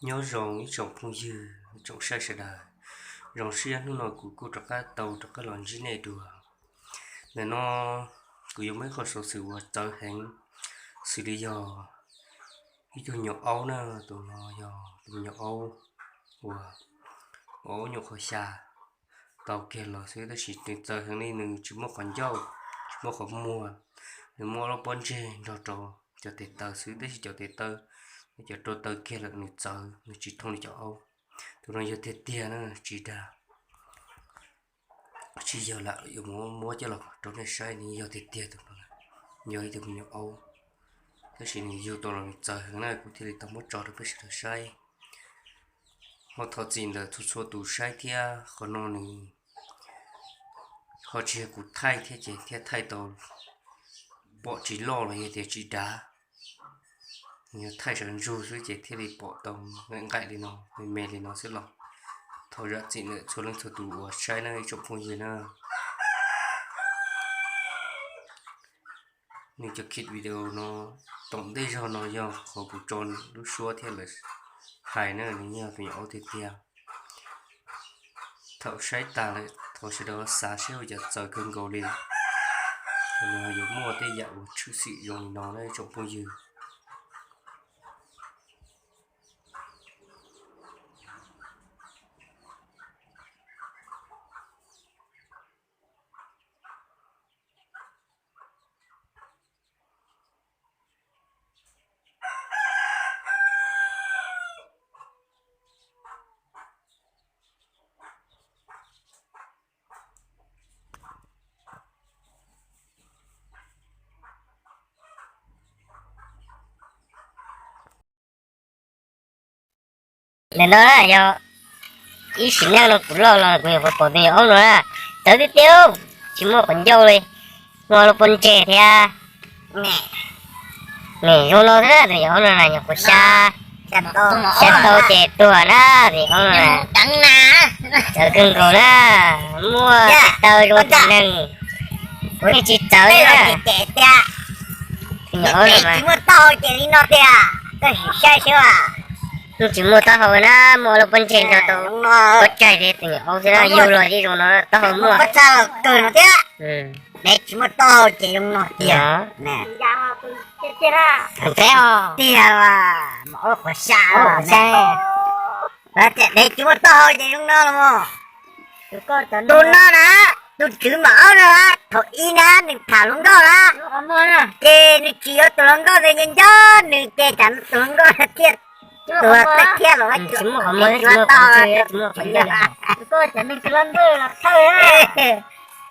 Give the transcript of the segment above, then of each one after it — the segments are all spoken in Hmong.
Nyob zoo ib tsoom phooj ywg, tsoom saib sawv daws. Zoo siab hnub no kuv kuj rov qab tau rov qab los ntsib nej dua. Ntawm no kuv yuav muaj ib qho xov xwm uas txawv heev, xws li yog ib tug me nyuam aub na, tus no yog tus me nyuam aub uas ua aub nyuam qhuav xya tau kiag los xwb, tab sis nws txawv heev li, nws tsis muaj qhov ncauj, tsis muaj qhov muag, nws muaj ob lub pob ntseg nrog rau cov tes taw xwb, tab sis cov tes taw, cov rau taw kiag lawm nws txawv, nws tsis thooj li cov aub. Tus no yog tiag tiag na, tsis dag, tsis yog lam yuav muab muab coj los rau nej saib, nws yog tiag tiag tus no, yog ib tug me nyuam aub, tab sis nws yug tau los nws txawv heev na, kuv thiaj li tau muab tso rau peb sawv daws saib. Ho thov txim ntawm txhua txhua tus saib thiab, qhov no nws ho tsis yog kuv thaij thiab ces thiaj thaij tau pom tsis loj los yog tias tsis dav. Nws yog thaij sawv ntsug xwb ces thiaj li pom tau nqaim nqaim li no, me me li no xwb los thov zam txim ntawm txhua leej txhua tus uas saib na ib tsoom phooj ywg na. Nws cov clip video no toom ntej zog no yog qhov kuv tso lub suab thiab lawv hais na, nws yog tus me nyuam aub tiag tiag. Thaum saib tas lawm thov sawv daws xav seb ua cas txawv kawg nkaus li. Nws yuav muaj tej yam uas tshwm sim zoo li no na ib tsoom phooj ywg. Ntawm no na yog ib sim neej no kuv loj los kuv nyuam qhuav pom tus me nyuam aub no na, txawv tiag tiag, tsis muaj qhov ncauj li, muaj lub pob ntseg thiab. Nws zoo no xwb na, tus me nyuam aub no na nyuam qhuav xya, xya tau ces tuag na, tus me nyuam aub no na. Txawv kawg nkaus na, muaj tes taw zoo cov neeg, kuv yeej tsis txawv li na. Tus me nyuam aub no mas yeej tsis muaj taub hau na, muaj lub pob ntseg nrog tau pob tsaig li tus me nyuam aub xwb na, yug los yeej zoo no taub hau muaj. Tsis muaj taub hau ces zoo no tiag. Tiag, mas aub qhuav xya, tias dev tsis muaj taub hau ces zoo no los mas. Tus no na, tus tswv maum aub no na, thaum ub na nws tham hluas nkauj na, ces nws tsis yuav tus hluas nkauj ntawd nco nco nws ces tsam tus hluas nkauj thiaj tuag tag thiab los tsis muaj qhov muag, tsis muaj qhov ncauj.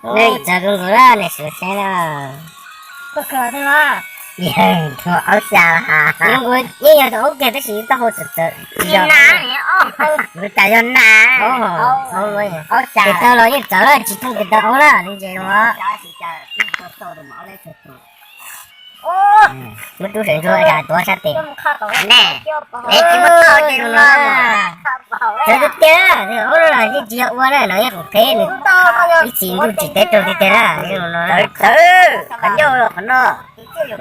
Nws txawv kawg nkaus na, nws sawv saib na. Yawg, tus aub xya, yeej yog tus aub kiag tab sis taub hau txawv txawv, kuv tas yog na. Tes taw los yeej txawv, tsis thooj tes taw aub na, li ntses los. Muab rub sawv ntsuag tuav sab tes. Dev tsis muaj taub hau ces zoo no. Txawv tiag tiag, aub no yeej tsis yog ua na, no yeej qhov phem, nws ib txhis ntuj tsis teb raug tiag tiag na, zoo no. Txawv, qhov ncauj qhov no. Txawv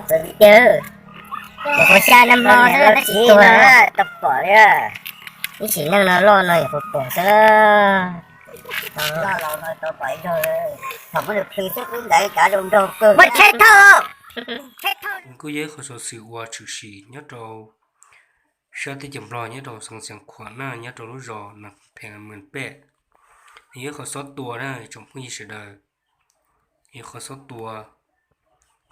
tiag tiag. Nyuam qhuav xya nag hmo xwb tab sis tuag. Ib sim neej no loj no nyuam qhuav pom xwb. Muab tsheb thauj, tsheb thauj. Kuj yog ib qho xov xwm uas tshwm sim nyob rau sab teb chaws Nplog nyob rau Xeev Khuam na, nyob rau lub zos Nas Phees Mes Pej. Nws yog ib qho xob tua na tsoom phooj ywg sawv daws. Yog qho xob tua,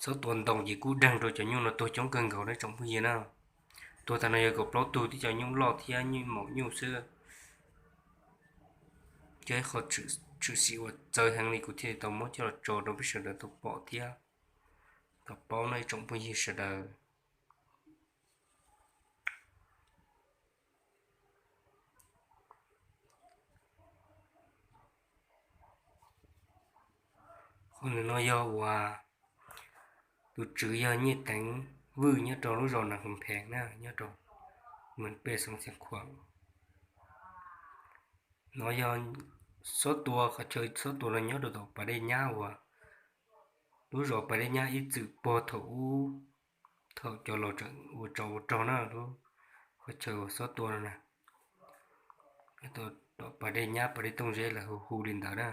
xob tua ntoo ces kuj deeg rau cov nyuj no tuag coob kawg nkaus na tsoom phooj ywg na. Tuag tag no yog kaum plaub tug, tib co nyuj loj thiab nyuj maum nyuj xwb. Yog ib qho tshwm sim uas txawv heev li kuv thiaj li tau muab coj los tso rau peb sawv daws tau pom thiab tau paub no ib tsoom phooj ywg sawv daws. Qhov ntawm no yog uas tus tswv yog Nyiaj Teev Vwj nyob rau lub zos Nas Phees na, nyob rau Mes Pej Xeev Khuam. No yog xob tua, qhov chaw xob tua no nyob rau tom pas dej nyab uas lub zos Pas Dej Nyab ib txwm puag thaum ub, thaum cov laus tseem ua tsov ua rog na, lub qhov chaw uas xob tua no na, Pas Dej Nyab Pas Dej Tooj Zeb lawv hu hu li ntawd na.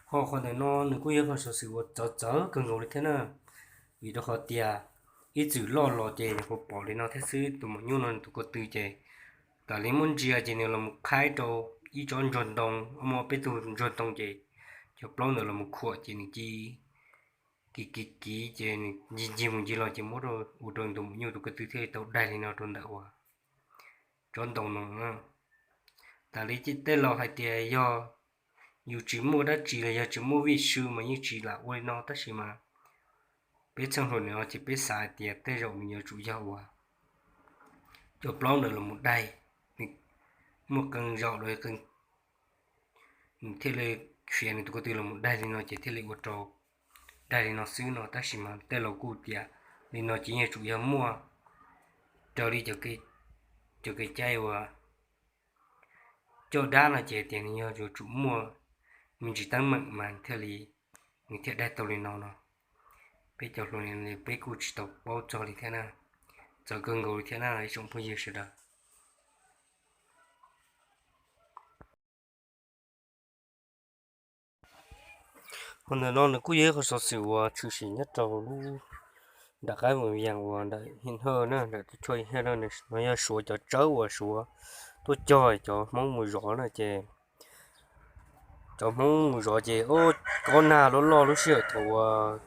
Ho qhov ntawm no nws kuj yog qhov xov xwm uas txawv txawv kawg nkaus li thiab na, vim rau qhov tias ib txwm loj los ces nyuam qhuav pom li no thiab xwb. Tus maum nyuj no tus ko tw ces tam li muab ntsia ces nws los mus qhaib rau ib tsob ntsuag ntoo, muaj peb tug ntsuag ntoo ces cov plaub ntawd los mus khuam ces nws cia kiv kiv kiv ces nws ncig ncig mus ncig los ces muab rau ua rau tus maum nyuj tus ko tw thiaj li tau daig li no rau ntawm uas tsob ntoo no. Tam li tej laus hais tias yog yus tsis muaj dab tsi los yog tsis muaj vij sw mas yeej tsis lam ua li no, tab sis mas peb txheej hluas no ces peb xav hais tias tej zaum nws yuav tsum yog uas cov plaub ntawd los mus daig, nws muaj qee zaum los qee, nws thiaj li khiav nws tus ko tw los mus daig li no ces thiaj li ua rau daig li no xwb no. Tab sis mas tej laus kuj tias li no ces yeej yuav tsum yog muaj raws li cov kev cai uas coj dab no ces tias nws yog yuav tsum muaj me ntsis teeb meem mas thiaj li, nws thiaj daig tau li no no. Peb cov hluas li peb kuj tsis tau paub txog li thiab na, txawv kawg nkaus li thiab na ib tsoom phooj ywg sawv daws. Qhov ntawm no nws kuj yog ib qhov xov xwm uas tshwm sim nyob rau lub nram qab Vaj Vias uas nram Him Hawj na, nram tus choj Him Hawj no, no yog Suav cov tsawb uas Suav tuaj cog cov Hmoob mus zov na ces cov Hmoob mus zov ces kob nag loj loj lub sij hawm thaum uas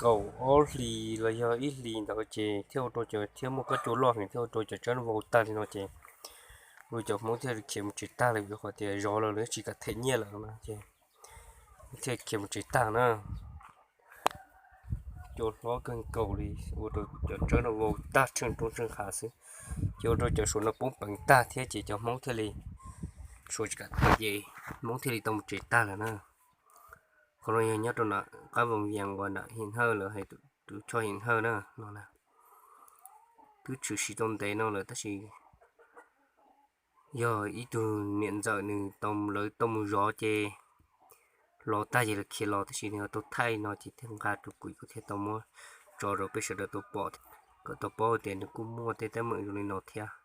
kaum ob hlis los yog ib hlis ntawd ces thiaj ua rau cov, thiab muaj kob cua loj heev thiaj ua rau cov tsawb no vau tag li no ces ua cov Hmoob thiaj khiav mus tsev tag lawm, rau qhov tias zov lawm lawv tsis kam them nyiaj lawm no ces thiaj khiav mus tsev tag na. Cua hlob kawg nkaus li ua rau cov tsawb no vau tag tsheej roob tsheej hav xwb, ces ua rau cov Suav no poob peev tag thiab ces cov Hmoob thiaj li, Suav tsis kam them ces Hmoob thiaj li tau mus tsev tag lawm na. Qhov no yog nyob rau nram qab Vaj Vias uas nram Him Hawj lawv hais tus choj Him Hawj na no na. Twb tshwm sim tau ntev no lawm tab sis yog ib tug niam ntxawm nws tau, lawv tau mus zov ces los tag ces lawv khiav los tab sis nws ho tau thaij no ces thiaj nqa rau kuv, kuv thiaj tau muab tso rau peb sawv daws tau pom, kom tau paub tias nws kuj muaj tej teeb meem zoo li no thiab.